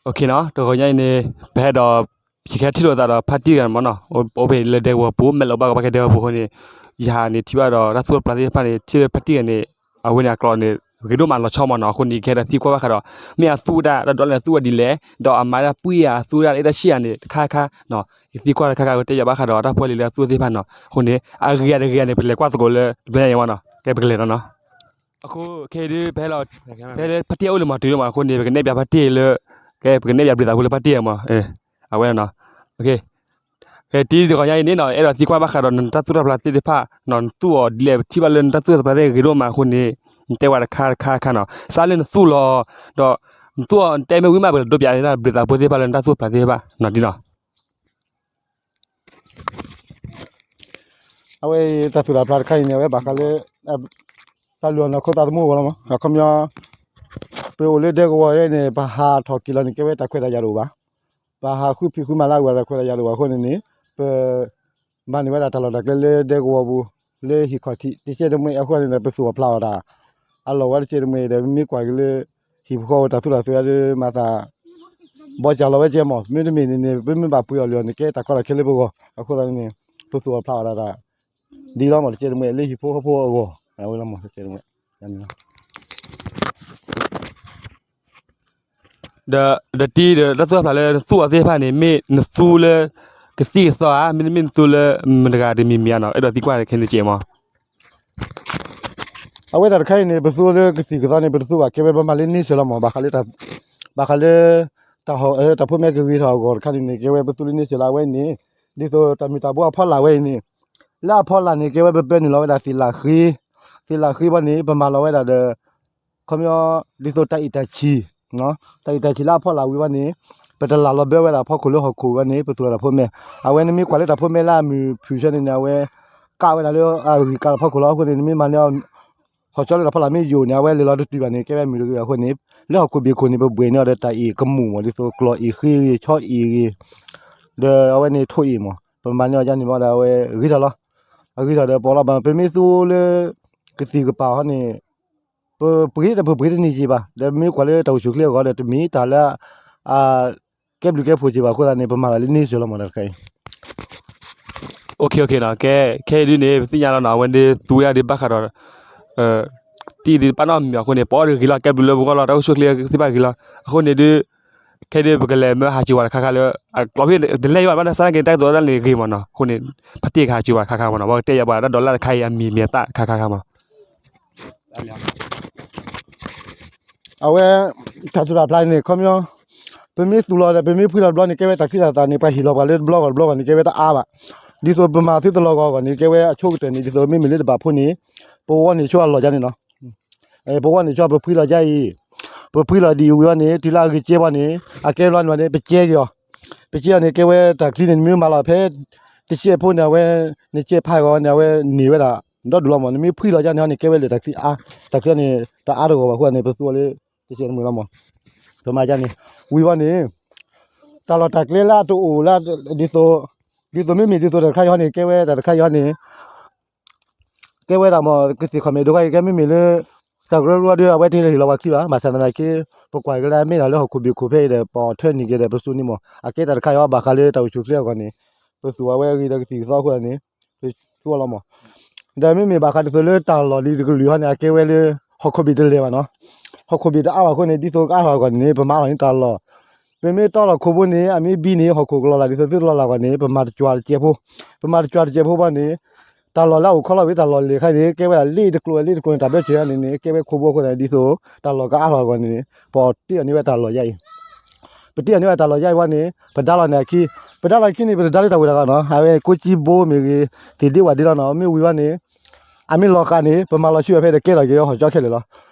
တဂီၤညါအံၤန့ၣ် ပဟဲဒီး ယကဟဲထံၣ်လိာ်သးဒီးဖါတံၢ်ဂၤမ့ၢ်နီၤ, အိၣ်ဖဲလၢဒဲကဝီၤပူၤ မဲာ်လီၤဘၣ်ကဘၣ်ကဲဒဲကဝီၤပူၤအဃိန့ၣ်, ယဟးန့ၣ်ထံၣ်ဘၣ်ဒီးတၢ်သူၣ်ထီၣ်ပျၢ်သ့ၣ်တဖၣ်န့ၣ် ထံၣ်လၢဖါတံၢ်ဂၤန့ၣ် အဝဲန့ၣ်အကျိာ်န့ၣ် ဂ့ၤဒိၣ်မးလီၤဆီမ့ၢ်နီၤ, အဃိန့ၣ် ယကဟဲဒီးသံကွၢ်ဘၣ်ဃးဒီး မ့ၢ်အသူၣ်ဝဲဒၣ်တၢ်ဒိးလဲၣ်န့ၣ် သူၣ်ဝဲဒ်လဲၣ်, ဒီးအမၤဒၣ်ပှံၢ်ဧါ အသူၣ်ဝဲဒၣ်အဲၣ်တၢ်ဆံၣ်ဧါန့ၣ် တခါခါနီၤ, ယသံကွၢ်တခါခါ ကတဲယၤဘၣ်ဃးဒီးတၢ်ဖီလံၤလၢအသူၣ်သ့ၣ်တဖၣ်နီၤ, အဃိန့ၣ် အဂ့ၤဧါတဂ့ၤဧါန့ၣ် ပလဲၤကွၢ်သကိးလၢ တဘျီညါအံၤမ့ၢ်နီၤ, ကဲပကလဲၤနီၤနီၤ. အဃိခဲအံၤဒုး ပဟဲလီၤ ဖဲလၢဖါတံၢ်အအိၣ်လၢမၤတုၤလၢမးအဃိန့ၣ် ပကနဲၣ်ပၠးဖါတံၢ်လၢ ကဲပကနဲၣ်ပၠးဘျုးသးဖိလၢဖါတံၢ်မး, အဝဲနီၤ, တံၤတဂီၤညါအံၤန့ၣ်နီၤ အဲၣ်ဒိးသံကွၢ်ဘၣ်ဃးဒီးနတၢ်သူၣ်ထီၣ်ပျၢ်သ့ၣ်တဖၣ်နီၤ, နသူၣ်အီၤဒ်လဲၣ် ပထံၣ်ဘၣ်လၢနတၢ်သူၣ်ထီၣ်ပျၢ်သ့ၣ်ဂ့ၤဒိၣ်မးအဃိန့ၣ် နတဲဝဲတခါတခါတခါနီၤ, စးလၢနသူၣ်လီၤ ဒီး နသူၣ်အီၤ နတဲမ့ၢ်ဝံၤမး ပကဒိးပၠးဘျုးသးဖိသ့ၣ်တဖၣ်လၢနတၢ်သူၣ်ပျၢ်သ့ၣ်တဖၣ်နီၤ, ဒ်နီၤ အဝဲအံၤ တၢ်သူၣ်ထီၣ်ပျၢ်တခါအံၤန့ၣ် အဝဲဘၣ်ဃးလၢ တၢ်လုၢ်အီၣ်နီၢ်ခိသးသမူအဂီၢ်လီၤမး, အခီပညီ ပအိၣ်လၢဒဲကဝီၤယဲန့ၣ် ပဟးထီၣ်က့ၤလီၤန့ၣ် ကဲဝဲတၢ်ခွဲးတၢ်ယာ်တအိၣ်ဘၣ်, ပဟးဃုဖံးဃုမၤလၢအဂီၢ် တၢ်ခွဲးတၢ်ယာ်တအိၣ်ဘၣ်အဃိန့ၣ်န့ၣ် ပ မၤန့ၢ်ဝဲဒၣ်တၢ်လီၢ်တၢ်ကျဲလၢဒဲကဝီၤပူၤ လၢဟံၣ်ခီၣ်ထံး တကဲတမှဲအဃိန့ၣ် ပသူၣ်အီၣ်ဖျးအီၣ်တၢ် အလီၢ်ဝဲတကဲတမှဲဒီး မ့ၢ်ကွၢ်က့ၤလၢ ဟံၣ်ဖိဃီဖိတၢ်သူတၢ်သ့ၣ်အဒုးမၤသး ဘီစၢ်လီၤဝဲကဲမး, မ့တမ့ၢ်န့ၣ်န့ၣ် ပမ့ၢ်ဘၣ်ပှ့ၤအီၣ်လၢအီၤန့ၣ် ကဲတၢ်ကီတၢ်ခဲလၢပဂီၢ် အဃိသတးန့ၣ် ပသူၣ်အီၣ်ဖျးအီၣ်တၢ် ဒ်လီၤမး တကဲတမှဲလၢဟံၣ်ဖိဃီဖိအဂီၢ် အဝဲလီၤမး တကဲတမှဲ ဒီး ဒီးတံၤဒီးတၢ်သူၣ်ထီၣ်ဖျးလၢနသူၣ်အီၤသ့ၣ်တဖၣ်န့ၣ် မ့ၢ်နသူလၢ ကသံၣ်ကသီဧါ, မ့တမ့ၢ်နသူလၢမတၤတဂၤတမံၤမံၤဧါနီၤ, အဲၣ်ဒိးသံကွၢ်ခဲန့ၣ်ကဲမး. အဝဲတၢ်တခါအံၤန့ၣ် ပသူလၢကသံၣ်ကသီန့ၣ် ပတသူဘၣ် ကဲဝဲပမၤလၢန့ဆၢၣ်လီၤမး, ဘၣ်ဃးလၢ ဘၣ်ဃးလၢ တၢ်ဟီၣ် တၢ်ဖိမ့ၢ်ကဂ့ၤထီၣ်အဂီၢ်တခါန့ၣ်န့ၣ် ကဲဝဲပသူလၢန့ဆၢၣ်လီၤ အဝဲန့ၣ် ဒ်သိးတၢ်မုၢ်တၢ်ဘိအဖီလာ်ဝဲအံၤန့ၣ် လၢအဖီလာ်န့ၣ် ကဲဝဲပပၢနုာ်လီၤဝဲဒၣ်သ့ၣ်လၣ်ဃ့, သ့ၣ်လၣ်ဃ့ဘၣ်န့ၣ် ပမၤလီၤဝဲဒၣ်ဒီး ခီပညီ ဒ်သိးတၢ်အ့ၣ်တၢ်ဆံၣ်, တၢ်အ့ၣ်တၢ်ဆံၣ်လၢအဖီလာ်ဝံၤဘၣ်န့ၣ် ပတလၢ်လီၤဘၢဝဲဒၣ်ဖီခိၣ်လၢဟီၣ်ခိၣ်ဝဲန့ၣ် ပသူၣ်လီၤတၢ်ဖိမဲာ်, အဝဲနမ့ၢ်ကွၢ်လၢတၢ်ဖိမဲာ်လၢအမုၢ်ဖုၣ်ဆၢန့ၣ်န့ၣ် အဝဲ ကးဝဲဒၣ်လၢအဂံၢ်ကးလီၤဖီခိၣ်လီၤ, အဃိန့ၣ် နမ့ၢ်မၤန့ၢ် ဟီၣ်ကၠီလၢတၢ်ဖီလာ်မ့ၢ်ယိာ်န့ၣ် အဝဲလဲၤလီၤတတုၤဘၣ်န့ၣ် ကဲဝဲမုၢ်တဂ့ၤအဃိန့ၣ် လၢဟီၣ်ခိၣ်ဘ့ၣ်ခိၣ်န့ၣ် ပဘှဲၣ်န့ၢ်အီၤဒီးတၢ်အ့ၣ်ကမူၣ်မး ဒ်သိးကျီၢ်အ့ၣ်ဃ့အဂ့ၤ ဆီအ့ၣ်အဂ့ၤ ဒီးအဝဲန့ၣ်ထိၣ်အ့ၣ်မး ပမၤန့ၢ်အီၤဒ်န့ၣ်မးဒီးအဝဲဂ့ၤထီၣ်လီၤ, အဂ့ၤထီၣ်ဒီးပအီၣ်လီၤဘၣ် ပမ့ၢ်သူလၢ ကသံၣ်ကပၤဟီန့ၣ် ပပှ့ၤဒီးပပှ့ၤတန့ၢ်က့ၤဘၣ် ဒီးမ့ၢ်ကွၢ်လၢတၢ်အိၣ်ဆူၣ်အိၣ်ချ့အဂီၢ်ဒီးတမ့ၢ်တၢ်လၢ ကဲဘျုးကဲဖှိၣ်က့ၤဘၣ်အဃိသတးန့ၣ် ပမၤတၢ်လၢန့ဆၢၣ်လီၤမးတၢ်တခါအံၤ ကဲ ခဲအံၤဒ်န့ၣ် ပသ့ၣ်ညါလီၤနီၤ အဝဲန့ၣ်သူဝဲဒၣ်ဒ်ဘၣ်ဃးဒီး တံၤဒ်ပာ်နီၣ်မံၤအဃိန့ၣ် ပအီၣ်ဒ်ဂ့ၤလီၤ ကဲဘျုးလၢပဂီၢ်လီၤ တၢ်အိၣ်ဆူၣ်အိၣ်ချ့သ့ၣ်တဖၣ်ဂ့ၤလီၤ အဃိန့ၣ်ဒ် ခဲဒ်ပကလဲၤမၢဟးစၢၤဝဲတခါခါလၢ အကျိးဖဲတလဲၤဘၣ်ဘၣ်တၢ်စါက့ၤတၢ်ကတိၤဒၣ်န့ၣ်ဂ့ၤမးနီၤ အဃိန့ၣ် ဖါတံၢ်ကဟးစၢၤဝဲတခါခါမးနီၤ ပကတဲယၤပှၤတၢ်ဒိးလၢ်တခါအံၤအမံၤမံၤအသၣ်တခါခါခါမး အဝဲ တၢ်သူၣ်တၢ်ဖျါန့ၣ် ခီပညီ ပမ့ၢ်သူၣ်လီၤဒီး ပမ့ၢ်ဖှံလီၤတဘျီန့ၣ် ကဲဝဲတၢ်ချံတၢ်သၣ်န့ၣ် ပှၤဟ့ၣ်လီၤပှၤလၢတဘျီဂီၢ်တဘျီဂီၢ်န့ၣ် ကဲဝဲတအါဘၣ်. ဒ်သိးပမၤသုတလီၢ်ဂီၢ်ဂီၢ်န့ၣ် ကဲဝဲအဆိကတၢၢ်န့ၣ် ဒ်သိးမ့မ့ၢ်လၢတဘၣ်ဖိန့ၣ် ပဝီန့ၢ်ဆိအလီၢ်ဒ်န့ၣ်လီၤ. ပဝီန့ၢ်ဆိ ပဖှံလီၤဒ်အံၤ, ပဖှံလီၤဒ်အံၤဝံၤအီၤန့ၣ် တုၤလၢအဂ့ၤကဲပှၤန့ၣ် အကဲဘျီန့ၣ် ပကဲက့ၤအီၤ, ပကဲအီၤန့ၣ် ကဲဝဲတၢ်ချံန့ၣ် နမ့ၢ်မၤလီၤဖဲ တကဲးဖိန့ၣ် အဝဲ နကဲးဖးဂီၤန့ၣ် အဝဲန့ၢ်ဝဲဒၣ် ဒီဒူၣ်လီၤမး နမ့ၢ်ဖှံလီၤယါန့ၣ်ဟီန့ၣ် ကဲဝဲလၢတၢ်ချံအါ, တၢ်ချံန့ၣ် တအါတဂီၢ်ဘၣ်အဃိန့ၣ် ပသူအီၤလၢ တကဲးတမှဲၤလီၤမး, ပမၤယါန့ၣ် ဝံၤဝီန့ၣ် တၢ်လီၢ်တၢ်ကျဲလၢအတအိၣ်လၢ ဒ်သိး ဒ်သိးမ့မ့ၢ်ဒ်သိးတၢ်တခါအံၤဟီန့ၣ် ကဲဝဲတၢ်တခါအံၤဟီန့ၣ် ကဲဝဲဒၣ်မး ကသ့ၣ်ခီၣ်မဲာ်ဒိၣ်ခါအံၤ ကဲမ့မ့ၢ်လၢ တၢ်ကရၢကရိဒီး အဝဲတဟ့ၣ်လီၤပှၤချံဘၣ်, ဘၣ်ဆၣ်သနာ်က့ ပကွၢ်က့ၤလၢအမ့ၢ်ဒၣ်လၢဟီၣ်ခိၣ်ဘ့ၣ်ခိၣ်ဖဲအံၤဒီး ပအီၣ်ထၢနံၣ်က့ၤဒီး ပသူန့ၣ်မး အကဲတၢ်တခါအံၤဟီ ဘၣ်ဃးလၢတၢ်အိၣ်ဆူၣ်အိၣ်ချ့အဂီၢ်န့ၣ် ပသူအီၤဝဲအဂ့ၤဒီးကသံၣ်ကသီအဃိန့ၣ် ပသူအီၤလီၤမး. ဒီးမ့မ့ၢ်ဘၣ်ဃးဒ်သိးလၢတၢ်လီၢ်လံၤတကလုာ်ဟီန့ၣ် အကဲဝဲလၢ ဟီၣ်ခိၣ်ဘ့ၣ်တလဲၤဘၣ်နီၤ, ဟီၣ်ခိၣ်ဘ့ၣ်တအါဘၣ်အဃိန့ၣ် ဒ်သိးကအါထီၣ်အဂီၢ်န့ၣ် ပမၤအါထီၣ်န့ၣ်တၢ်လီၢ် ပမ့ၢ်တီလီၤခိၣ်ဘိန့ၣ် အမ့ၢ်ဘံန့ၣ် ဟီၣ်ခိၣ်ကလီၤလၢ် ဒ်သိးသုတလီၤလၢ်အဂီၢ်န့ၣ် ပမၤတကွၢ်တစဲးဖိ, ပမၤတကွၢ်တစဲးဖိဘၣ်န့ၣ် တၢ်လီၢ်လၢအအိၣ်ခီလီၤဝံၤ တၢ်လီၢ်လဲၤခါန့ၣ် ကဲဝဲဒၣ်လ့တကျိၤဝဲလ့တကျိၤန့ၣ် တၢ်ဘၢၣ်စၢၤန့ၣ်န့ၣ် ကဲဝဲခိၣ်ဘိအဃိသတးန့ၣ် ဒ်သိးတၢ်လီၢ်ကအါထီၣ်အဂီၢ်န့ၣ် ပတ့အီၤန့ၢ်ဝဲတၢ်လီၢ်ယါအံၤ, ပတ့အီၤန့ၢ်ဝဲတၢ်လီၢ်ယါအံၤဝဲန့ၣ် ပဒါလီၤန့ၣ်အခံ, ပဒါလီၤအခံန့ၣ် ပတဒါလၢတၢ်ဝံၤတၢ်ဂီၢ်နီၤ အဝဲကိးကံဘိမ့ၢ်ဂ့ၤ သ့ၣ်ဒ့ဝၣ်ဒ့လီၤနီၤ မ့ၢ်ဝံၤဝဲန့ၣ် အမ့ၢ်လီၤဃာ်န့ၣ် ပမၤလီၤဆူအဖဲဒီးကဲထီၣ်က့ၤဟီၣ်ကၠီခဲလၢာ်လီၤ.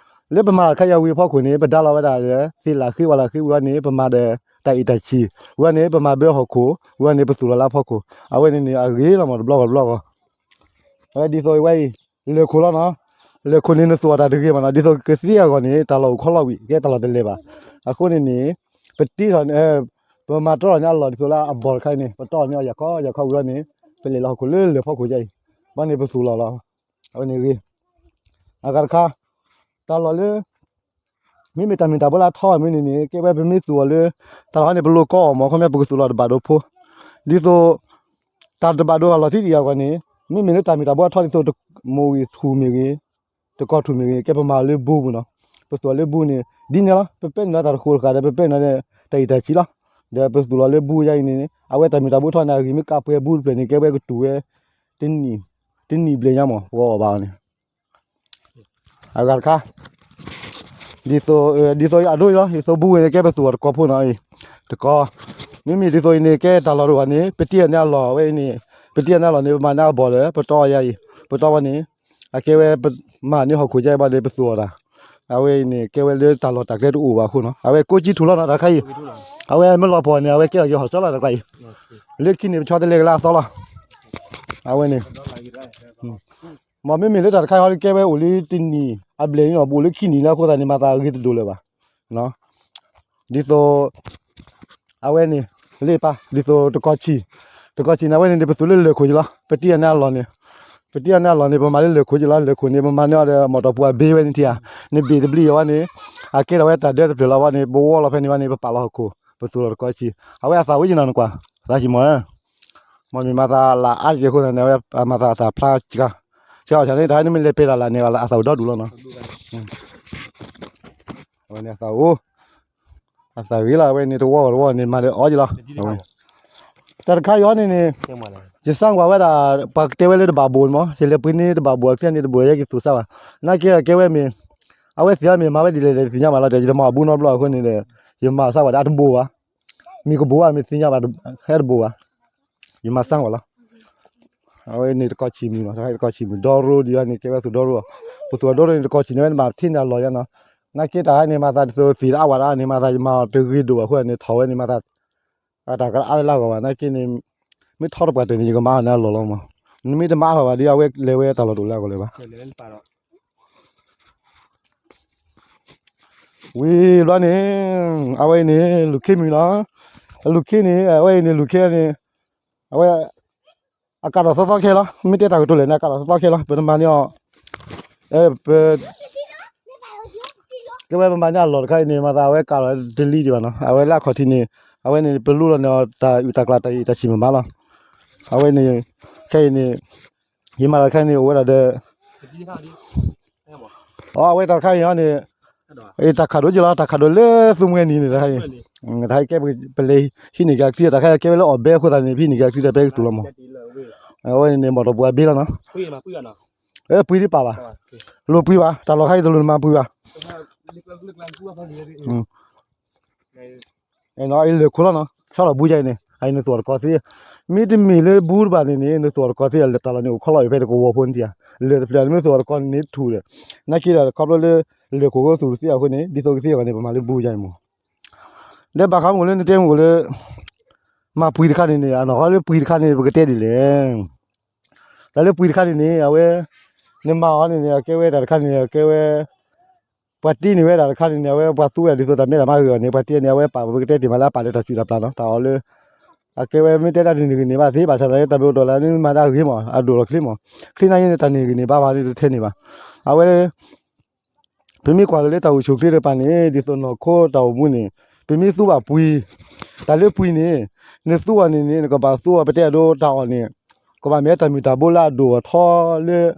လၢပမၤတၢ်တခါအံၤဝံၤအဖီခိၣ်န့ၣ် ပဒါလီၤဝဲဒၣ်ဒီး သ့ၣ်လၣ်ဃ့ဝါလၣ်ဃ့ဝံၤဝဲန့ၣ် ပမၤဒီးတၢ်အ့ၣ်တၢ်ဆံၣ်, ဝံၤဝဲန့ၣ် ပမၤဘၢဟီၣ်ခိၣ်, ဝံၤဝဲန့ၣ် ပသူၣ်လီၤလၢအဖီခိၣ်, အဝဲန့ၣ်န့ၣ် အဂ့ၤလီၤမးတဘျီဂီၢ်တဘျီဂီၢ်. အဝဲဒ်သိးဝဲအံၤ လဲၤခိၣ်လီၤနီၤ, လဲၤခိၣ်န့ၣ် နသူၣ်အီၤတၢ်တဂ့ၤဘၣ်နီၤ, ဒ်သိးကသ့အဂီၢ်န့ၣ် တၢ်လီၢ်အိၣ်ခီလီၤဝံၤ ကဲတၢ်လီၢ်တလဲၤဘၣ်. အဃိန့ၣ်န့ၣ် ပတ့ထီၣ်န့ၣ် ပမၤတြီထီၣ်န့ၣ်အလီၢ်ဒ်သိးလၢအဘီၣ်တခါအံၤန့ၣ် ပတီၢ်န့ၢ်အီၤယၤခီယၤခီဝံၤအီၤန့ၣ် ပလဲၤလီၤဟီၣ်ခိၣ်လၢလၢၢ်ဖီခိၣ်ယါအံၤ, ဘၣ်န့ၣ်ပသူၣ်လီၤလီၤ. အဝဲန့ၣ်ဂ့ၤ, အဂၤတခါ တၢ်လီၢ်လၢ မ့မ့ၢ်တၢ်မ့ၢ်တၢ်ဘိလၢအထီဘၣ်မ့ၢ်န့ၣ်န့ၣ် ကဲဝဲပမ့ၢ်သူၣ်အီၤလၢ တၢ်လီၢ်န့ၣ် ပလိၣ်ကီအီၤမ့ၢ် ခီပညီပကသူၣ်လီၤတဘၣ်ဒိဖိ, ဒ်သိး တၢ်တဘၣ်ဒိအလီၢ်ထံတယၤကွၢ်န့ၣ် မ့မ့ၢ်လၢတၢ်မ့ၢ်တၢ်ဘိအထီဒ်သိး မိၢ်ဝံၤထူၣ်မ့ၢ်ဂ့ၤ, တကီၢ်ထူၣ်မ့ၢ်ဂ့ၤ ကဲပမၤလၢဘူပူၤနီၤ, ပသူၣ်လီၤလၢဘူန့ၣ် ဒ်န့ၣ်လီၤ, ပပဲာ်န့ၢ်လီၤတၢ်တဃိးတဃာ်ဒီး ပပဲာ်န့ၢ်လီၤတၢ်အံၣ်တၢ်ဆံးလီၤ, ဒီးပသူၣ်လီၤလၢဘူယါအံၤန့ၣ် အဝဲတၢ်မ့ၢ်တၢ်ဘိထီန့ၣ် အဂံၢ်မ့ၢ်ကးပှဲၤဘူတဖျၢၣ်န့ၣ် ကဲဝဲကတူၢ်ဝဲ တနံၣ်ဘျဲၣ်ညါမး ပကအီၣ်ဘၣ်အီၤန့ၣ် အဂၤတခါ ဒ်သိး ဒ်သိးအဒိလီၤ ဒ်သိးဘူဝဲန့ၣ် ကဲပသူၣ်အီၤတကီၢ်ဖိနီၤအံၤ တကီၢ်, မ့မ့ၢ်ဒ်သိးအံၤန့ၣ် ကဲတၢ်လီၢ်တအိၣ်ဘၣ်န့ၣ် ပတံၢ်အီၤန့ၢ်အလီၢ်ဝဲအံၤန့ၣ် ပတံၢ်အီၤန့ၢ်အလီၢ်န့ၣ် ပမၤန့ၢ်အဘီၣ်ဒီး ပတီၢ်အီၤယါအံၤ ပတီၢ်ဝဲန့ၣ် အကဲဝဲ မၤန့ၢ်ဟီၣ်ခိၣ်ယါအံၤဘၣ်ဒီး ပသူၣ်အီၤတၢ်, အဝဲအံၤန့ၣ် ကဲဝဲလၢတၢ်လီၢ်တၢ်ကျဲတအိၣ်ဘၣ်အဃိနီၤ အဝဲကိးကၠံထူၣ်လီၤနီၤ တၢ်တခါအံၤ, အဝဲမ့ၢ်လီၤပှီၢ်န့ၣ် အဝဲကဲထီၣ်က့ၤဟီၣ်စီလီၤတၢ်တခါအံၤ, လၢခံန့ၣ် ပဆီတလဲကလၢအသီလီၤ, အဝဲန့ၣ် မ့မ့ၢ်လၢတၢ်တခါအံၤဟီ ကဲဝဲအိၣ်လံတနံၣ်အဘျဲၣ်န့ၣ် ပအိၣ်လၢခံနံၣ်လၢအဃိသတးန့ၣ် မၤသးအဂ့ၤတဒိၣ်လၢၤဘၣ်, ဒ်သိး အဝဲန့ၣ် လ့ပၢ် ဒ်သိးတကီၢ်ဆံး, တကီၢ်ဆံးန့ၣ် အဝဲန့ၣ်န့ၣ် ပသူၣ်လၢလၢၢ်ခိၣ်က့ၤလီၤ ပတံၢ်အီၤန့ၢ်အလီၢ်န့ၣ်, ပတံၢ်အီၤန့ၢ်အလီၢ်န့ၣ် ပမၤလၢလၢၢ်ခိၣ်က့ၤလီၤ လၢၢ်ခိၣ်န့ၣ် ပမၤန့ၢ်အီၤဒီး မီၣ်တီၢ်ပူၤအဘ့ဝဲန့ၣ်ထံဧါ, နဘ့ၣ်တဘျံးအီၤဝဲန့ၣ် အကဲထီၣ်ဝဲတၢ်ဒၢတဖျၢၣ်လီၤဝဲန့ၣ် ပဝီလီၤဖဲန့ၣ်ဝဲန့ၣ် ပပာ်လီၤဟီၣ်ခိၣ် ပသူၣ်လီၤတကီၢ်ဆံး, အဝဲအသးဝံၣ်ယနီၤနကွၢ်, သးဟံၣ်မီၢ်ဧၢ, မ့ၢ်မၤသးလၢအါတက့ၢ်အဃိသတးန့ၣ် အဝဲမၤသးအသးဖျါစှၤ, စှၤအီၣ်ဆၣ်န့ၣ် တၢ်ဟဲန့ၣ်မ့ၢ်လဲၤပဲာ်တၢ်လၢ်န့ၣ် အသးအိၣ်ဒီဒူၣ်လီၤနီၤ အဝဲန့ၣ်အသးအိၣ်, အသးဂ့ၤလီၤ အဝဲန့ၣ်တဝီဂီၢ်တဝီန့ၣ် မၤဒီးအီၣ်က့ၤလီၤ, တၢ်တခါအံၤန့ၣ်န့ၣ်, ယစၢ်ကွၢ်ဝဲဒၣ် ပှၤကတဲဝဲလၢတဘၣ်ဘိၣ်န့ၣ်မး ယလဲၤပှ့ၤန့ၢ်တဘၣ်ဘိၣ်အချံန့ၣ် တဘိၣ်ယဲက့ၤသူၣ်စၢ်ဘၣ်, နာ်က့ကဲဝဲမ့ၢ်, အဝဲသ့ၣ်အီၤမ့ၢ်မၤဝဲဒ်လဲၣ်ဒီးတသ့ၣ်ညါဘၣ်လီၤဒီး ယတမၤအီၤဘူးနီတဘျီအဃိန့ၣ်ဒီး, ယမၤစၢ်ဝဲဒၣ်တဘိၣ်ဘၣ်, မ့ၢ်ကဘိၣ်ဘၣ်မ့ၢ်သ့ၣ်ညါဘၣ်, ဟဲတဘိၣ်ဘၣ်, ယမၤစၢ်ဝဲလီၤ အဝဲန့ၣ်တကီၢ်ဆံးမုၢ်နီၤ တခါတကီၢ်ဆံးမုၢ် ဒီရိဒံးအီၤန့ၣ် ကဲဝဲသူၣ်ဒီရိ, ပသူၣ်ဒီရိန့ၣ် တကီၢ်ဆံးန့ၣ်ဝဲန့ၣ် မၤထံန့ၢ်အလီၢ်ယါနီၤ, နာ်က့တၢ်ဟဲန့ၣ် မၤသးဒ်သိးသ့ၣ်တအါဝဲဒၣ်န့ၣ် မၤသးယမၤအီၤတဂ့ၤဒိၣ်ဘၣ်အဃိန့ၣ် ထီၣ်ဝဲန့ၣ် မၤသး အတၢ်ကအါလၢလၢဂီၢ်ဘၣ် နာ်က့န့ၣ်, မ့ၢ်ထီတပှၢ်တၢၢ်န့ၣ် ယကမၤအီၤန့ၢ်အလီၢ်လီၤမး, နမ့ၢ်တမၤထီၣ်ဘၣ်ဒီး အဝဲလဲၤဝဲတၢ်လီၢ်တအိၣ်လၢအဂီၢ်လၢၤဘၣ် ဝံၤဘျီန့ၣ်, အဝဲအံၤန့ၣ် လူၢ်ခ့မုၢ်လီၤ, လူၢ်ခ့န့ၣ် အဝဲအံၤန့ၣ် လူၢ်ခ့န့ၣ်, အဝဲ, အကးထီၣ်သီသီခဲလီၤ မ့ၢ်တဲတၢ်ကတိၤလဲၣ်န့ၣ် အကးထီၣ်သီသီခဲလီၤ ပတမၤန့ၢ်အီၤ, ပ, ကဲဝဲပမၤန့ၢ်အလီၢ်တခါအံၤန့ၣ် မၤသးအဝဲကးထီၣ်တလံဒံးဘၣ်နီၤ အဝဲလၢအခီၣ်ထံးန့ၣ်, အဝဲန့ၣ် ပလူလီၤန့ၢ်အီၤတၢ်အုၣ်တၢ်ကျၢၤတၢ်အံၣ်တၢ်ဆံၣ်မၤမၤလီၤ, အဝဲန့ၣ်, ခဲအံၤန့ၣ်, ယမၤလီၤတခါအံၤန့ၣ် အိၣ်ဝဲဒၣ်ဒီး အဝဲတၢ်တခါအံၤန့ၣ်, တၢ်ခးဒိၣ်က့ၤလီၤ တၢ်ခးဒိၣ်လၢသူမှဲနံၤန့ၣ်တခါအံၤ, တခါအံၤကဲပလဲၤဟံးန့ၢ်က့ၤအချံ တၢ်ခါအံၤကဲဝဲလၢအီၣ်ဘဲအဃိသတးန့ၣ် ပဟံးန့ၢ်က့ၤအချံဒီးပဲကသူၣ်လီၤမး, အဝဲန့ၣ်မီၣ်တီၢ်ပူၤအဘ့လီၤနီၤ, ပှံၤတပာ်ဘၣ်, လိၣ်ပှံၤဘၣ် တၢ်လီၢ်ခါအံၤတလိၣ်နမၤပှံၤဘၣ်, လၢၢ်ခိၣ်လီၤနီၤ ဆီလီၤဘူယါအံၤန့ၣ် အံၤနသူၣ်အီၤတကီၢ်သ့, မ့တမ့ၢ်လၢဘူတဘၣ်န့ၣ်န့ၣ် နသူၣ်အီၤတကီၢ်သ့ တၢ်လီၢ်န့ၣ်အိၣ်ခီလီၤအံၤဖဲတကဝီၤဖိန့ၣ်တယါ, လၢၢ်တဖျၢၣ်န့ၣ် မ့ၢ်သူၣ်အီၤတကီၢ်န့ၣ်ထူၣ်ဒီး, နာ်က့ဒီးခီဖျိလၢ, လၢၢ်ခိၣ်ကသူၣ်တသ့အဃိန့ၣ် ဒ်သိးကသ့အဂီၢ်န့ၣ် ပမၤလၢဘူယါအံၤမး, ဒီးဘၣ်ဃးမုၢ်လၢနတဲမုၢ်လၢ မၤပှံၤတခါန့ၣ်န့ၣ် အနီၢ်ဃီလၢပှံၤတခါန့ၣ် ပကတဲဒ်လဲၣ်, တၢ်လၢပှံၤတခါန့ၣ်န့ၣ် အဝဲ, နမၤအီၤန့ၣ်န့ၣ် အကဲဝဲတၢ်တခါန့ၣ် အကဲဝဲ ပှၤတ့န့ၢ်ဝဲဒၣ်တခါန့ၣ်န့ၣ် အဝဲပှၤသူဝဲဒၣ်ဒ်သိးတၢ်မဲတၢ်မါဂ့ၤအဂီၢ်န့ၣ် ပှၤတ့န့ၣ် အဝဲပာ်ပကတဲတ့ၢ်မးလၢအပာ်လၢတၢ်စုၣ်တၢ်ပျၢ်နီၤ တၢ်အီၤလၢ, အကဲဝဲမ့ၢ်တဲဒၣ်တန့ၢ်ဂံၢ်န့ၢ်ဘၣ်သ့ဘၣ်ဆၣ်သနာ်က့ တၢ်မ့ၢ်အိၣ်တ့ၢ်လၢနမၤဒၣ်ဂ့ၤမး အဒိၣ်လီၤချ့မး, ချ့နာ်က့န့ၣ် တၢ်န့ၢ်ဂံၢ်န့ၢ်ဘၣ်ဘၣ်န့ၣ် တထဲန့ၣ်ဘၣ်, အဝဲ ပမ့ၢ်ကွၢ်က့ၤလၢတၢ်အိၣ်ဆူၣ်အိၣ်ချ့တဖၣ်န့ၣ် ဒ်သိးနီၢ်ခိတၢ်အိၣ်မူန့ၣ်, ပမ့ၢ်သူဘၣ်ပှံၤ, တၢ်လၢပှံၤန့ၣ်, နသူအီၤန့ၣ်န့ၣ် နကဘၣ်သူအီၤပတဲအဒိတၢ်အီၣ်န့ၣ်, ကဘၣ်မ့ၢ်တၢ်မုၢ်တၢ်ဘိလၢအဒိၣ်အထီလၢ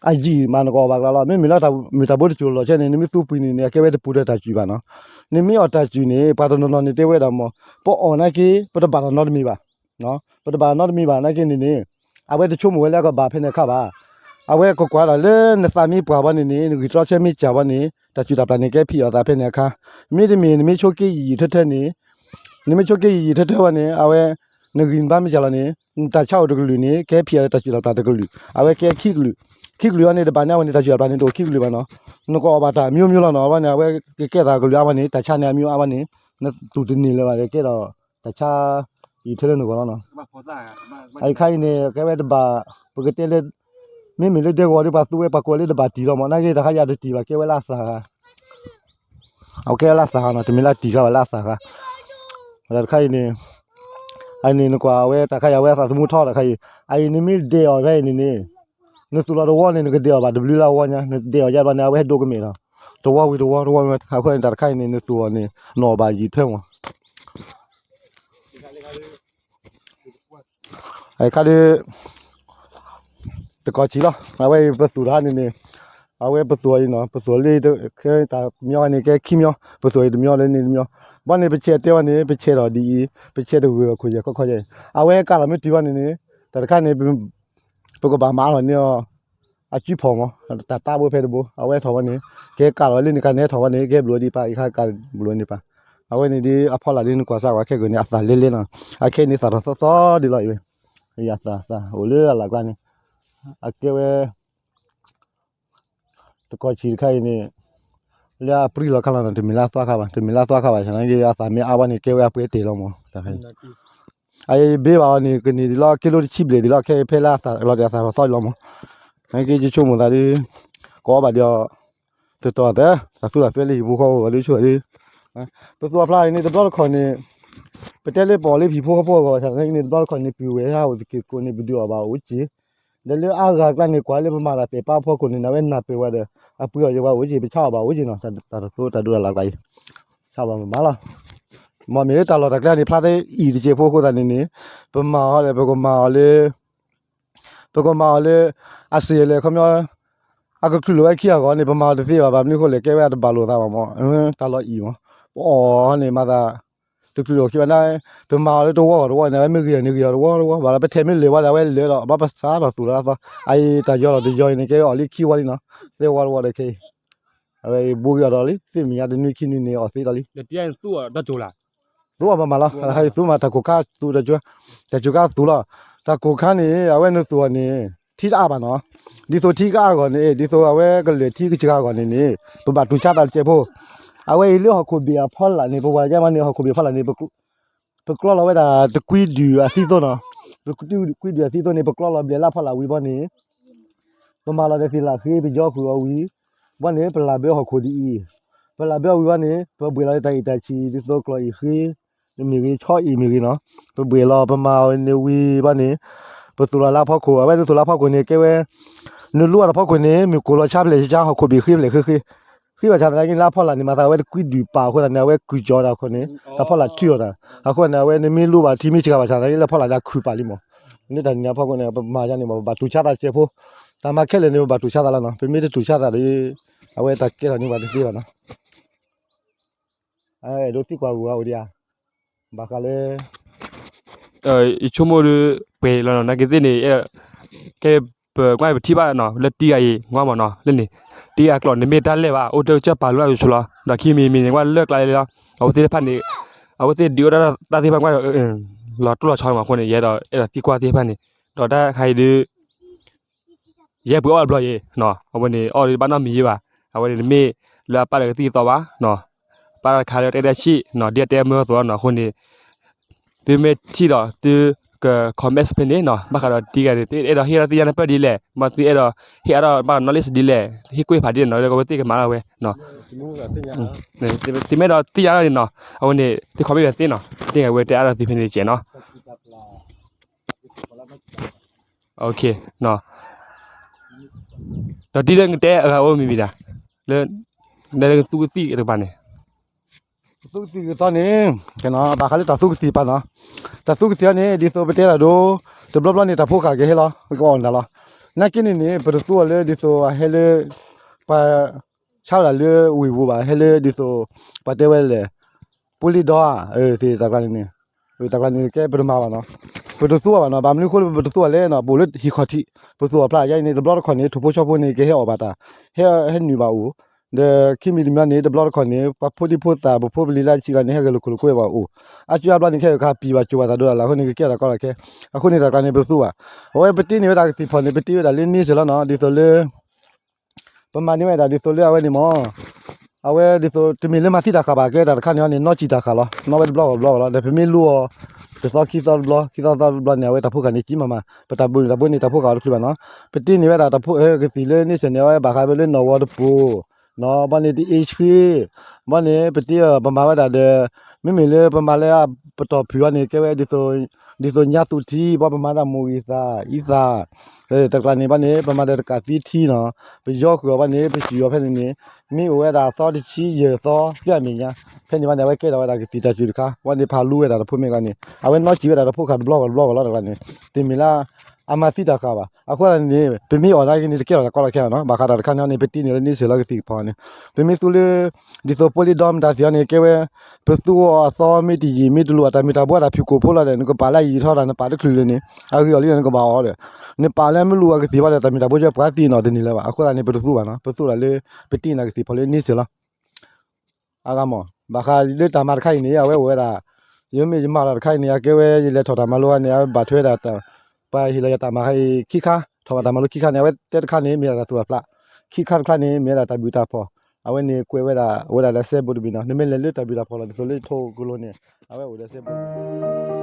အယံာ်မးနကအီၣ်ဘၣ်ကျါလီၤ. မ့မ့ၢ်လၢတၢ်မုၢ်တၢ်ဘိတစိၤလီၤဆဲန့ၣ် နမ့ၢ်သူပှံၤန့ၣ်န့ၣ် အကဲဝဲတပူၤဒီးတၢ်စုၣ်ဘၣ်နီၤ. နမ့ၢ်အီၣ်တၢ်စုၣ်န့ၣ် ပှၤတနီၤနီၤန့ၣ်တဲဝဲဒၣ်မး, ပအီၣ်နာ်က့ ပတဘၣ်တၢ်နီတမံၤဘၣ်. ပတဘၣ်တၢ်နီတမံၤဘၣ်နာ်က့န့ၣ်န့ၣ်, အဝဲတဆိကမိၣ်ဝဲလၢအကဘၣ်ဖဲန့ၣ်အခါဘၣ်. အဝဲကကွၢ်ဒၣ်လၢနသးမ့ၢ်ပှၢ်ဘၣ်န့ၣ်န့ၣ် နဂံၢ်တြီဆၢမ့ၢ်စၢ်ဘၣ်န့ၣ် တၢ်စုၣ်တၢ်ပျၢ်န့ၣ်ကဲဖံးအီၣ်သးဖဲန့ၣ်အခါ. မ့တမ့ၢ် နမ့ၢ်ဆိးက့ယံာ်ယံာ်ထၢထၢန့ၣ်, နမ့ၢ်ဆိးက့ယံာ်ယံာ်ထၢထၢဘၣ်န့ၣ် အဝဲ နဂံၢ်နဘါမ့ၢ်စၢ်လီၤန့ၣ် နတၢ်ဆါအိၣ်တကလုာ်န့ၣ် ကဟဲဖံးအီၣ်လၢတၢ်စုၣ်တၢ်ပျၢ်တကလုာ်. အဝဲကဲခံကလုာ်, ခံကလုာ်အံၤန့ၣ် တဘၣ်န့ၢ်အဝဲန့ၣ် တၢ်စုၣ်တၢ်ပျၢ်န့ၣ် တအိၣ်ခံကလုာ်ဘၣ်နီၤ. နကအီၣ်ဘၣ်တၢ်အမျိုးမျိုးလီၤနီၤ. အဝဲန့ၣ် အဝဲကကဲသးကလုာ်အါဘၣ်န့ၣ် တၢ်ဆါန့ၣ်အမျိုးအါဘၣ်န့ၣ် နသူၣ်တန့ၢ်လၢၤဘၣ်ဒီး ကဲဒီးတၢ်ဆါအံၤထဲလၢနဂီၢ်လီၤနီၤ. အခါအံၤန့ၣ် ကဲဝဲတဘၣ် ပကတဲလၢ မ့မ့ၢ်လၢဒဲကဝီၤဒီး ပှၤသူဝဲပှၤကိးလၢတဘၣ်တံၢ်လီၤမး. နာ်က့တခါယၤတတံၢ်ဘၣ် ကဲဝဲလၢအသၣ်ဂၤ အကဲလၢအသၣ်ဂၤနီၤ, တမ့ၢ်လၢတံၢ်ခါဘၣ် လၢအသၣ်ဂၤ. တၢ်တခါအံၤန့ၣ်, အန့ၣ်နကွၢ်ဝဲတၢ်ခါအံၤ အဝဲအသးသမူထီတၢ်ခါအံၤ, အအံၤနမ့ၢ်ဒဲးအီၤဖဲအံၤန့ၣ်န့ၣ်, နသူၣ်လီၤတဝီန့ၣ် နကဒဲးအီၤဘၣ်တဘျုးလၢအဝီညါ, နဒဲးအီၤယါဘျီန့ၣ် အဝဲဟဲဒိကမဲာ်လီၤ. တဝီဝံၤတဝီ တဝီဝံၤ အဃိန့ၣ် တၢ်တခါအံၤန့ၣ် နသူၣ်အီၤန့ၣ် နအီၣ်ဘၣ်ယံာ်ထွဲမး အခါဒီး တကီၢ်ဆံးလီၤ. အဝဲအံၤပသူၣ်တခါန့ၣ်န့ၣ် အဝဲပသူၣ်အီၤအံၤနီၤ ပသူၣ်အီၤလၢ တမံၤန့ၣ် ကဲခံမံၤ ပသူၣ်အီၤတမံၤလၢန့ၣ်တမံၤ ဘၣ်န့ၣ် ပဆဲးတဲဝဲန့ၣ် ပဆဲးဒီးဒ်အံၤ ပဆဲးတဂုၤအခိၣ်ယဲၢ်ခီခီယဲၢ် အဝဲကးလီၤမ့ၢ်တုၤဘၣ်န့ၣ်န့ၣ် တၢ်တခါန့ၣ် ပကဘၣ်မၤအါထီၣ်န့ၢ်အီၤ အစုဖီၣ်မး တၢ်တၢ်ဘိဖဲတဘိ အဝဲထီၣ်ဝဲန့ၣ် ကဲကးလီၤလၢန့ၣ် ကးန့ၣ်ထီၣ်ဝဲန့ၣ် ကဲဘျုးဒံးပၢ် ယခါကးဘျုးန့ၣ်ပၢ် အဝဲန့ၣ်ဒ်အဖီလာ်ဒ်နကွၢ်စၢ်ဝဲခဲကနံၣ်န့ၣ် အသၣ်လဲလဲနီၤ အခဲအံၤန့ၣ်သၣ်ထီၣ်သီသီဒ်လီၤအံၤဝဲ အံၤအသၣ်သၣ် အိၣ်လၢအလၢ်ကျါန့ၣ် အကဲဝဲ တကီၢ်ဆံးတခါအံၤန့ၣ် လၢအပြံလီၤခါလီၤနီၤ တမ့ၢ်လၢအသွါခါဘၣ် တမ့ၢ်လၢအသွါခါဘၣ် ဆၣ်သနာ်က့ အသၣ်မ့ၢ်အါဘၣ်န့ၣ် ကဲဝဲအပှဲၤတ့ၢ်လီၤမး အယဘ့ဘၣ်အီၤန့ၣ် ကန့ၢ်ဒ်လီၤ က့လိတဆံဘျဲၣ်ဒ်လီၤ ခဲအံၤဖဲလၢအသၣ်လီၤဒီးအသၣ်ထီၣ်သီဒ်လီၤမး နက့ယဆိကမိၣ်သးဒ် ကအီၣ်ဘၣ်ဒီး တတီၤသၢ တၢ်သူတၢ်သွဲလၢဟံၣ်ဖိဃီဖိဂီၤဒ်ဆိဒ် ပသူအီၤဖျါအံၤန့ၣ် တဘျီတခီၣ်န့ၣ် ပတဲလၢပအီၣ်လၢဟံၣ်ဖိဃီဖိအဂီၢ်ဘၣ်ဆၣ်သနာ်က့န့ၣ် တဘျီတခီၣ်န့ၣ် ပုၢ်ဝဲၢ်ဟးအိၣ်သက့ၢ်ကိးန့ၣ် ပဒုးအီၣ်ဘၣ်အိၣ်က့ၤ ဒီးလၢအါဂၤကျါန့ၣ် ကွၢ်လၢပမၤတၢ်ပဲာ်ပာ်ဖီခိၣ်န့ၣ် နဝဲနၢ်ပၢၢ်ဝဲဒီး အပှ့ၤအီၣ်ယဲၢ်ဝဲအိၣ်က့ၤ ပဆါအီၣ်ဘၣ်အိၣ်က့ၤနီၤ တၢ်တၢ်တသိတၢ်ဒိတၢ်လၢ်ကျါအံၤ ဆါဘၣ်မမၤလီၤ မ့ၢ်မ့ၢ်လၢတၢ်လီၢ်တၢ်ကျဲန့ၣ် ဖျါသ့အံၤတစဲးဖိအဃိသတးန့ၣ်န့ၣ် ပမၤအီၤဒီး ပကမၤအီၤလၢ အစံၣ်အလဲၣ်ခီပညီ အကချုးလိာ်ဝဲခံအဂီၢ်န့ၣ် ပမၤအီၤတသ့ဘၣ် ဘၣ်မနုၤအဃိလဲၣ် ကဲဝဲအတဘၣ်လိာ်သးဘၣ်မး တၢ်လီၢ်အံၤမး ပအီၣ်န့ၣ်မၤသး တချုးလိာ်ခံဘၣ်န့ၣ် ပမၤအီၤလၢတဝီဂီၢ်တဝီန့ၣ် အဝဲမ့ၢ်ဂ့ၤအီၤန့ၣ် ဂ့ၤအီၤတဝီတဝီ ဘၣ်ဒီးပထဲးမ့ၢ်လၢာ်ဝဲဒီး အဝဲလၢာ်ဒီး ဘၣ်ပစးထီၣ်သူၣ်လီၤသီ အအံၤတၢ်ယီၤလီၤတယီၤအံၤန့ၣ် ကဲအီၣ်လံခံဝီလံနီၤ သဲဝီတဝီဒီးခဲအံၤ အဝဲဘိဂ့ၤအီၤဒီးလံ သ့ၣ်မံၤညါတနွံခံနွံန့ၣ် အီၣ်သ့ဒီးလံ သူအီၤမၤမၤလီၤ တခါအံၤသူမၤတၢ်ကိၢ်ခါသူတၢ်ကိၢ်ခါသူလီၤ တၢ်ကိၢ်ခါန့ၣ် အဝဲနသူအီၤန့ၣ် ထံတအါဘၣ်နီၤ ဒ်သိးထံကအါဂီၢ်န့ၣ် ဒ်သိးအဝဲကလဲၤထံကစှၤဂီၢ်န့ၣ်န့ၣ် ပဘၣ်တူၢ်ဆါသးတစဲးဖိ အဝဲအံၤလၢဟီၣ်ခိၣ်ဘ့ၣ်အဖီလာ်န့ၣ် ပဝဲကဲမးန့ၣ် ဟီၣ်ခိၣ်ဘ့ၣ်အဖီလာ်န့ၣ် ပကျီလီၤဝဲဒၣ်တကွံဒုၣ်အသံသိနီၤ ပကွံဒုၣ်အသံသိန့ၣ် ပကျီလီၤဘျဲးလၢဖီလာ်ဝံၤဘီန့ၣ် ပမၤလီၤဒီးသ့ၣ်လၢဃ့ ပယီၤဃုာ်အီၤဝံၤ ဘီန့ၣ် ပလၢ်ဘၢဟီၣ်ခိၣ်ဒ်အံၤ ပလၢ်ဘၢအီၤဝံၤဘီန့ၣ် ပဘှဲးလီၤတၢ်အံၣ်တၢ်ဆံး ဒ်သိးကျီၢ်အံၤဃ့ မ့ၢ်ဂ့ၤ ဆီအံၤမ့ၢ်ဂ့ၤနီၤ ပဘှဲးလီၤ ပမၤအီၤန့ၣ်ဝံၤဘီန့ၣ် ပသူၣ်လီၤလၢဖီခိၣ် အဝဲနသူၣ်လၢဖီခိၣ်န့ၣ် ကဲဝဲ နလိၣ်အတၢ်ဖီခိၣ်န့ၣ် မ့ၢ်ကိၢ်လီၤဆါဖျဲၣ်ဆါ ဟီၣ်ခိၣ်ဘ့ၣ်ဃ့ဖျဲၣ်ဃ့ဃ့ ဃ့ဘၣ်ဆၣ်သနာ်က့လၢအဖီလာ်န့ၣ် မၤသးအဝဲတကွံဒုၣ်ပာ်အဃိသတးန့ၣ် အဝဲကုၢ်ကၠီတၢ်ခိၣ်န့ၣ် တၢ်ဖီလာ်ထုးအီၤတၢ် အဃိန့ၣ် အဝဲနမ့ၢ်လိၣ်ဘၣ်ထံမ့ၢ်စှၤဘၣ်ဆၣ်သနာ်က့လၢဖီလာ်န့ၣ် အခုၣ်ပာ်လံမး လၢတၢ်န့ၣ်အဖီခိၣ်န့ၣ် ပမၤယါန့ၣ် ပဘၣ်တူၢ်ဆါသးတစဲးဖိ တၢ်မၤခဲလၢာ်န့ၣ် ပဘၣ်တူၢ်ဆါသးလီၤနီၤ ပမ့ၢ်တတူၢ်ဆါသးဒီး အဝဲတၢ်ကဲထီၣ်န့ၢ်ပှၤတသ့ဘၣ်နီၤ အဲၣ်ဒိးသံကွၢ်ဂုာ်အီၤအိၣ်ဒံးဧါ ဘၣ်ဃးလၢ ယဆိကမိၣ်ဒီး ပှဲၤလီၤနီၤ နာ်က့သ့ၣ်န့ၣ် ကဲ ပကွၢ်ပထံၣ်ဘၣ်နီၤ လၢတံၤဂၤအံၤ ငီမးနီၤ လၢန့ၣ် တံၤဂၤကျိာ်န့ၣ်မ့ၢ်တၢ်လဲၢ်ဘၣ် အိၣ်တၢ်ကစၢၢ်ပာ်လီၤအါဆိလီၤ ဒီးခံမံၤမံၤန့ၣ် ကွၢ်လၢကျါလီၤ အဝဲသ့ၣ်တဖၣ်န့ၣ် အဝဲသ့ၣ်ဒုးအိၣ်ဒၣ်တၢ်သ့ၣ်တဖၣ်ကွၢ်ဒီး လီၤတိၢ်လီၤဆီမးအဃိန့ၣ် ယအဲၣ်ဒိး အဲၣ်ဒိးသံကွၢ်သ့ၣ်တဖၣ်န့ၣ် ဒီးတၢ်ခါအံၤဒုး ယဲပှ့ၤအီၣ်တဘျီယဲၢ်နီၤ အဝဲန့ၣ် အီၣ်ဒံးဘၣ်နီတမံၤယဲၢ်ဘၣ် အဝဲန့ၣ်တမ့ၢ်လၢအပၢ်တၢ်ကသံၣ်ကသီဘၣ်နီၤ ပၢ်တၢ်တခါလၢတအဲၣ်ဒိးဆံးနီၤ ဒ်အတဲမုၢ်အသိးနီၤ အဃိန့ၣ် သုမ့ၢ်ထံၣ်ဒီး သုက comment ဖဲန့ၣ်နီၤ ဘၣ်ဃးဒီးတံၤဂၤန့ၣ် သုအဲၣ်ဒိးဟ့ၣ်အါထီၣ်သ့ၣ်ညါနၢ်ပၢၢ်ဒ်လဲၣ် မ့ၢ်သုအဲၣ်ဒိးဟ့ၣ်အါထီၣ်ဘၣ် knowledge ဒ်လဲၣ် ဟ့ၣ်ကွံာ်ဖးဒ်လဲၣ်နီၤ လၢအဝဲသ့ၣ်ကမၤလၢ်ဝဲ သုမ့ၢ်အဲၣ်ဒိးသ့ၣ်ညါအါထီၣ်န့ၣ်နီၤ အဝဲန့ၣ် သု comment ဖဲသ့ၣ်နီၤ တံၤဂၤဝဲတဲအါထီၣ်သုဖဲန့ၣ်တကဲးနီၤ ဒီးဒ်လၢနတဲအဂၤအိၣ်မံၤမံၤဒၣ် လၢ လၢသူကသံၣ်တကပၤန့ၣ် သူကသံၣ်ကသီန့ၣ် ဘၣ်ဃးလၢတၢ်သူကသံၣ်တကပၤနီၤ တၢ်သူကသံၣ်အံၤန့ၣ် ဒ်သိးပတဲတၢ်ဒိ တဘျီဘျီန့ၣ် တၢ်ဖိဃာ်ကဟဲလီၤ ကအီၣ်နၤလီၤ နာ်က့န့ၣ်န့ၣ် ပတသူအီၤလၢဒ်သိးအဟဲလၢ ပှၤ ဆါဝဲဒၣ်လၢဝ့ၢ်ပူၤဘၣ် ဟဲလၢဒ်သိး ပှၤတဲဝဲလဲၣ် ပူလံဒီဧါ တၢ်ကျါန့ၣ်န့ၣ် တၢ်ကျါန့ၣ်ကဲပတမၤဘၣ်နီၤ ပတသူအီၤဘၣ်နီၤ ဘၣ်မနုၤအဃိလၢပတသူအီၤလဲၣ်နီၤ ပအိၣ်လၢဟံၣ်ခီၣ်ထံး ပသူအီၤဖျါယါအံၤန့ၣ် တဘျီတခီၣ်န့ၣ် ထိၣ်ဖိဆီဖိန့ၣ် ကဟဲအီၣ်ဘၣ်တၢ် ဟဲ ဟဲနုာ်ဘၣ်အိၣ် ဒီးခံမံၤတမံၤန့ၣ် တဘျီတခီၣ်န့ၣ် ပှၤဖိဒံဖိသၣ် ပဖိပလံၤလၢအဆံးကျါန့ၣ် ဟဲဂဲၤလိာ်ခိၣ်လိာ်ကွဲဘၣ်အိၣ် အါစုအါဘျီန့ၣ် ခဲအံၤခါပံာ်ဘၣ်ကိၤဘၣ်သးဒိဒၣ်လၢအဃိန့ၣ် ကကဲတၢ်ကီတၢ်ခဲ အဃိန့ၣ် တၢ်ကျါန့ၣ် ပတသူဘၣ် အဝဲပတ့န့ၢ်ဝဲဒၣ်ကသံၣ်ဖီၣ်န့ၣ် ပတ့ဝဲဒၣ်လၢန့ဆၢၣ်လီၤနီၤ ဒ်သိးလၢ ပမၤန့ၢ်ဝဲဒၣ်ဒ်သိးလၢအဝဲန့ၣ်မး အဝဲဒ်သိးတမ့ၢ်လၢမၤသံတၢ်ဃာ်ဘၣ် ကဲတၢ်တခါန့ၣ်အီၤန့ၣ် နီၢ်ကံၣ်တၢ်ဃာ်လီၤ နီၢ်ဝဲတဘျီဂီၢ်တဘျီဂီၢ်လီၤ ဒီးပမ့ၢ်လိၣ်အီၤ တသီခံသီတဘျီ ခံသီသီတဘျီန့ၣ် အဝဲတၢ်ဖိဃာ်န့ၣ်ကံၣ်မးမး ပတၢ်ဘိန့ၣ် တၢ်ဘိန့ၣ် တၢ်ဖိဃာ်အီၤတချုးဘၣ်နီၤ ပတ့န့ၢ်ဝဲဒၣ်တၢ်ဖိကသံၣ်လၢန့ဆၢၣ်န့ၣ် အဝဲဘၣ်ဃးဖဲလၢနီၢ်ဝီတပူၤ နီၤ ဘီန့ၣ်တအ့ဆှ့ ဘီန့ၣ် ပတ့အီၤ ပမၤဝဲဒၣ်ဒီး မ့မ့ၢ်လၢပမၤလၢပတီၢ်ဖုၣ်အီၤန့ၣ် ကဲဝဲဒ်သိး ဒ်သိးညါသူထံ ဘၣ်ပမၤတၢ်မိၢ်ဂံၢ်သးအံသး တကျါန့ၣ်ဘၣ်န့ၣ် ပမၤဒီးတကးသံထံနီၤ, ပယီဃုာ်အီၤဘၣ်န့ၣ် ပစံၣ်အီၤဖဲန့ၣ်န့ၣ် မ့ၢ်အိၣ်ဝဲဒၣ်သီတဆံယဲၢ်သီ သ့ၣ်အမဲာ်ညါ, ဖဲန့ၣ်ဘၣ်န့ၣ် အဝဲကဲထီၣ်ဝဲဒၣ်ကသံၣ်တၢ်စူၣ်တခါ, ဝဲန့ၣ်ဖးလူဝဲဒၣ်တဖိမ့ၢ်ကျါန့ၣ် အဝဲနီၣ်စံၣ်ဝဲဒၣ်တဖိခါတဘျီဂီၢ်တဘျီဂီၢ်လီၤတကျါန့ၣ်, တမ့ၢ်လၢ အမၤသံတၢ်ဃာ်ဘၣ်. အဃိသတးန့ၣ် ပမ့ၢ်အီၣ်နာ်က့န့ၣ် တကဲထီၣ်တၢ်ကီတၢ်ခဲဘၣ်နီၤ, ဘၣ်ဃးဒီးတခါန့ၣ်န့ၣ် ပတ့န့ၢ်လၢန့ဆၢၣ်လီၤကသံၣ်ကဖီန့ၣ်, ပမ့ၢ်သူလၢ ဒ်သိးဖိလံဒီမတၤသ့ၣ်အီၤန့ၣ် ကဲဝဲ ပသူအီၤအသီမ့ၢ်တယံာ်မ့ၢ်တလိၣ် အတၢ်မ့ၢ်တၢ်ဘှီတၢ်ဖံးကိာ်ဖိလီၤဒီး နကပာ်လၢအယံာ်ထီၣ်တၢ် နပာ်တချုးလၢၤန့ၣ် အဂ့ၤအီၤလံဒီးနကဘၣ်အီၣ်ဒီး နပာ်လၢမ့ၢ်လိၣ်အကသံၣ်ဘၣ်ဒီး တၢ်မ့ၢ်တၢ်ဘှီကဲပှၤသံနီၤတန့ၢ်လၢၤဘၣ်. အဃိသတးန့ၣ် ပတသူဘၣ်နီၤ, ပသူဒၣ်လၢ ပတ့န့ၢ်ကသံၣ်ဖီလၢန့ဆၢၣ်လီၤ အဂၤမး ဘၣ်ဃးလၢတၢ်မၤတခါအံၤန့ၣ် အဝဲအိၣ်ဝဲဒၣ် ယမ့ၢ်ယမၤလီၤတခါအံၤန့ၣ် အကဲဝဲယလဲၤထီၣ်တၢ်မၤလိန့ၣ် အဝဲဘၣ်ထွဲဝဲဒၣ် ပှၤဟ့ၣ်လီၤယၤတၢ်မၤခါအံၤခံခါ, ထီၣ်ဘၣ်တၢ်မၤလိခံခါန့ၣ် အဝဲတဲတခါန့ၣ် မ့ၢ်ဒၣ်တၢ်သူၣ်တၢ်ဖျး, ခံခါတခါန့ၣ် မ့ၢ်ဝဲဒၣ်တၢ်ဘျုးတၢ်ဖှီၣ်, အဝဲန့ၣ်ကွဲးဝဲဒၣ် အိၣ်ဝဲဒၣ်လၢစဲဘူးတဘ့ၣ်နီၤ, နမ့ၢ်လဲၤလၢတၢ်ဘျုးတၢ်ဖှီၣ်လီၤ ဒ်သိးလၢထိၣ်ကလိၤန့ၣ် အဝဲအိၣ်ဒီးစဲဘူး